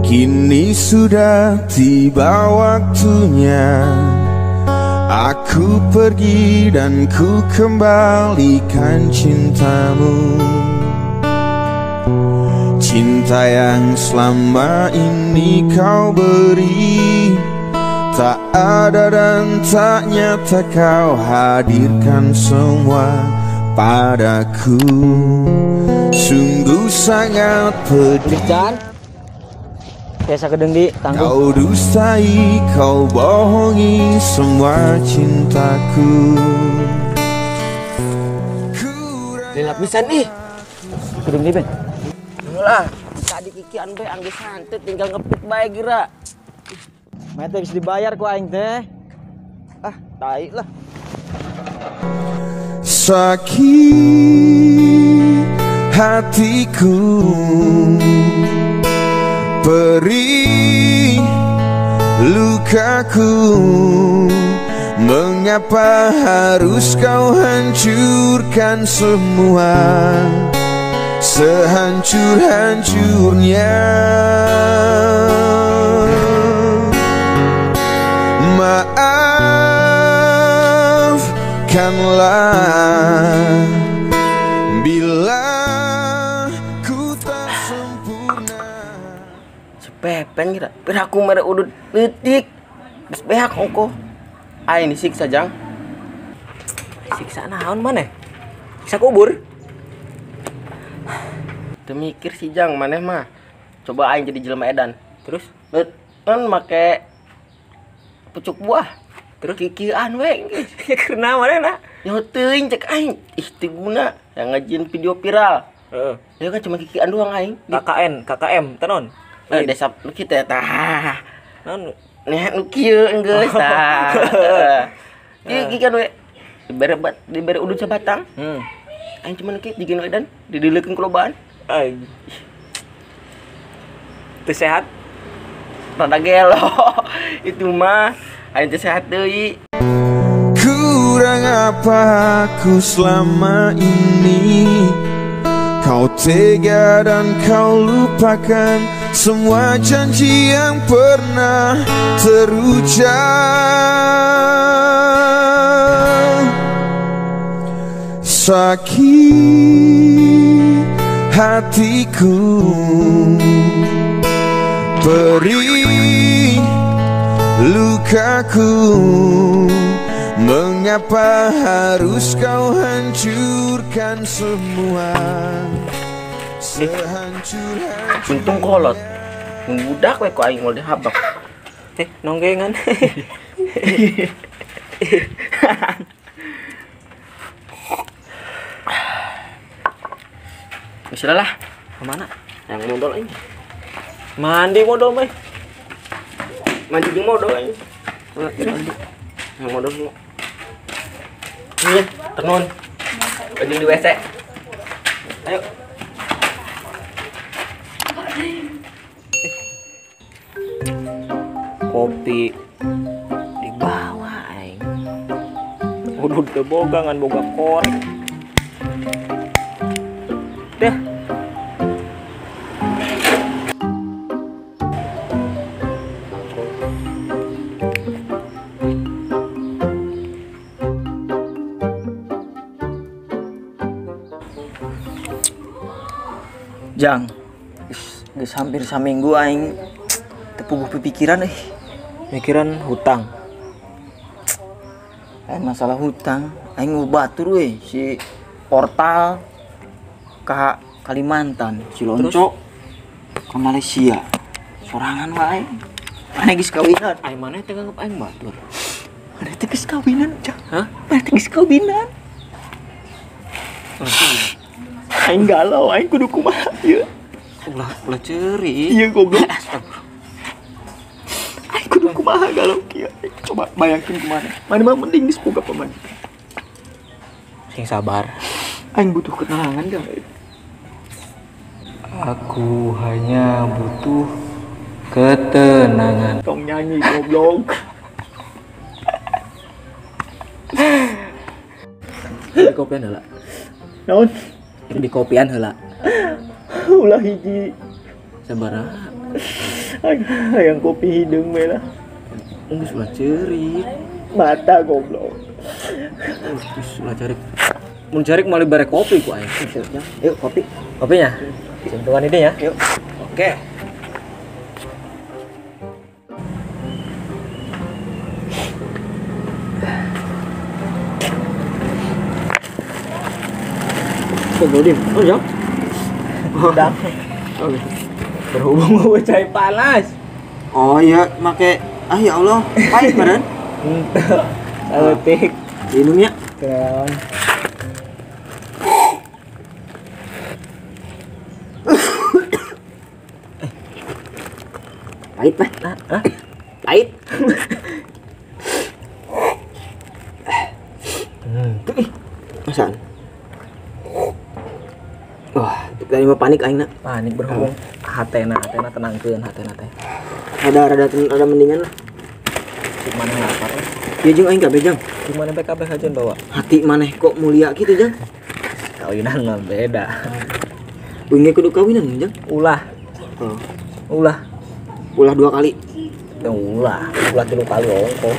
Kini sudah tiba waktunya aku pergi dan ku kembalikan cintamu. Cinta yang selama ini kau beri tak ada dan tak nyata, kau hadirkan semua padaku. Sungguh sangat pedih. Biasa kedeng di tanggung. Kau dustai, kau bohongi semua cintaku. Lelap pisan ih. Kedeng di Ben. Lah, tadi kikian bae angge santet tinggal ngepit bae gira. Mete geus dibayar ku aing teh. Ah, tai lah. Sakit hatiku, perih lukaku. Mengapa harus kau hancurkan semua sehancur-hancurnya? Maafkanlah bila ku tak sempurna. Sepepen kira, piraku mere udut leutik. Geus beak ongko. Aing disiksa jang. Siksa naon maneh? Siksa kubur. Teu mikir si jang maneh mah. Coba aing jadi jelema edan. Terus kan make pucuk buah. Terus kikian we geus. Ya karena maneh na? Nyaho teuing cek aing. Ih teu guna yang ngajieun video viral. Heeh. Ya kan cuma kikian doang aing. KKN, KKM, tenon. Desa nu kieu teh tah. Naon? Nih nu kieu geus tah. Ieu kikian we. Dibere udut sabatang. Aing cuma nu kieu jigin edan didileukeun kulobaan. Aing. Teu sehat? Rada gelo. Itu mah aing teu sehat deui. Kurang apa aku selama ini? Kau tega dan kau lupakan semua janji yang pernah terucap. Sakit hatiku, perih lukaku. Mengapa harus kau hancurkan semua sehancur-hancurnya? Untung kolot mun budak we ku aing moal dihabak. Nonggengan. Geus lah. Kemana? Yang modal aing. Mandi modal mah. Mandi jeung modal aing. Mandi. Yang modal lu. Iya, tenun. Bajing di WC. Ayo. Kopi dibawa aing. Udah teu boga ngan boga korek. Deh. Jang, geus hampir saminggu aing teu puguh pipikiran euy. Mikiran hutang. Aing masalah hutang, aing batur euy si portal ka Kalimantan, si Lonco ke Malaysia. Sorangan wae. Maneh geus kawinan. Aing maneh teh nganggep aing batur. Maneh teh geus kawinan, Jang. Hah? Maneh teh geus kawinan. Aing galau, aing kudu kumaha ieu. Ulah ulah ceuri. Iya goblok. Aing kudu kumaha galau kieu. Coba bayangkeun kumaha. Maneh mah mending geus boga pamajikan. Sing sabar. Aing butuh ketenangan, Kang. Aku hanya butuh ketenangan. Tong nyanyi goblok. Di kopian heula. Naon? Di kopian heula. Ulah hiji. Sabaraha? Hayang kopi hideung we lah. Geus ulah ceurik. Mata goblok. Geus ulah ceurik. Mun ceurik moal dibere kopi ku aing. Yuk kopi. Kopinya? Sentuhan ini ya. Yuk. Oke. Godim. Oh ya. Udah. Oke. Berhubung gue cai panas. Oh iya, make ah ya Allah, pahit meureun. Henteu. Saeutik. Minum ya. Kenaon. Pahit mah. Hah? Pahit. Tuh ih. Masaan? Wah, tadi mah panik aing na. Panik berhubung hatena tenangkeun hatena teh. Rada mendingan lah. Cik maneh lapar. Ya jeung aing kabeh jang. Cik maneh PKB kajian bawa. Hati maneh kok mulia gitu jang. Kawinan mah beda. Wingi kudu kawinan jang. Ulah. Oh. Ulah. Ulah 2 kali. Ulah, ulah 3 kali ongko.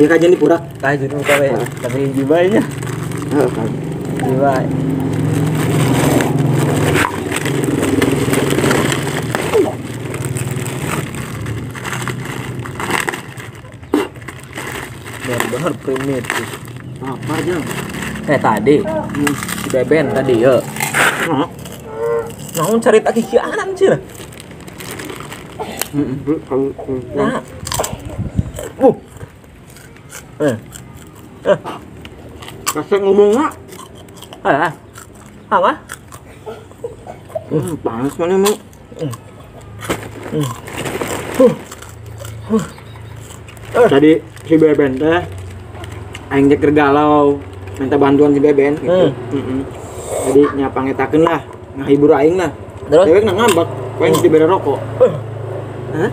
Ya kajian di purak. Kajian kabeh. Tapi hiji bae nya. Heeh, hiji bae. Bener primitif. Lapar jang. Tadi si Beben tadi ya. Naon carita kikianan cenah. Nah. Kasih ngomong mak. Alah. Apa? Panas mana emang. Tadi si Beben teh aing teh keur galau minta bantuan si Beben gitu. Jadi nyapangetakeun lah, ngahibur aing lah. Terus dewek na ngambek, ku aing dibere rokok. Hah?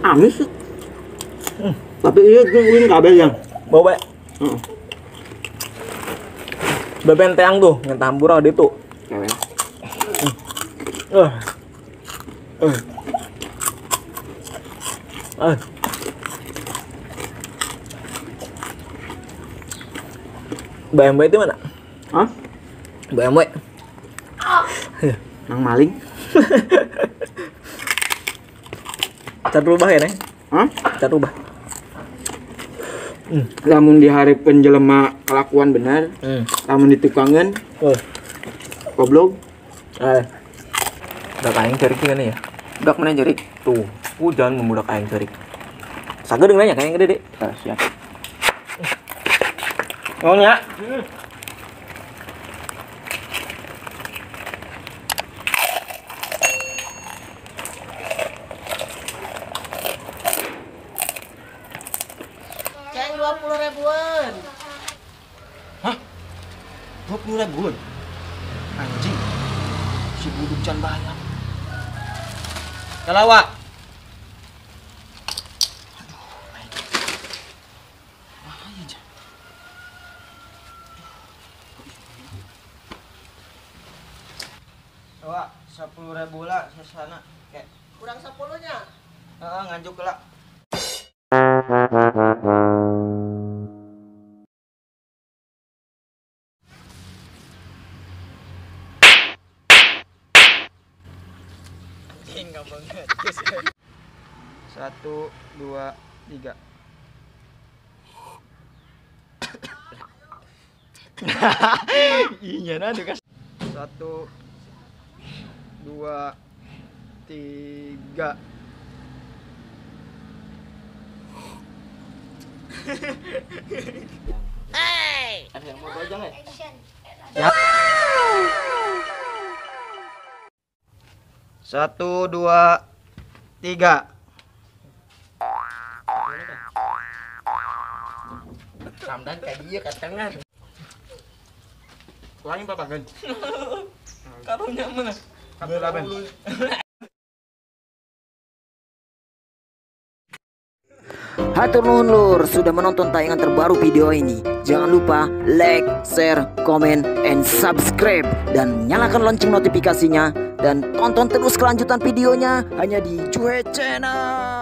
Amis. Tapi iya jeung kabeh yang. Bau bae. Heeh. Beben teang tuh ngentambura ditu. Cewek. BMW itu mana? Hah? BMW. Nang maling. Cat rubah ya, Neng? Hah? Cat rubah. Lamun dihareupeun jelema kelakuan benar, lamun ditukangeun, goblok. Budak aing cerik gimana ya? Budak mana cerik? Tuh, jangan membudak aing cerik. Sagedeung nanya kayak gede, Dek. Siap. Nuhun ya. Ceng 20 ribuan. Hah? 20 ribuan? Anjing. Si buduk can bayar. Kalawa. Aduh, bahaya aja. Wah, 10.000 lah sesana kayak. Kurang 10-nya. Heeh, nganjuk lah. Enggak banget. 1, 2, 3. Iya nah tuh. 1, 2, 3. Hey. Ada yang mau bojong ya? Ya. 1, 2, 3. Ramdan kayak dia katangan. Kurangin berapa, Gen? Karunya mana? 1, 8. Hatur nuhun lur sudah menonton tayangan terbaru video ini. Jangan lupa like, share, comment, and subscribe dan nyalakan lonceng notifikasinya dan tonton terus kelanjutan videonya hanya di Juhe Channel.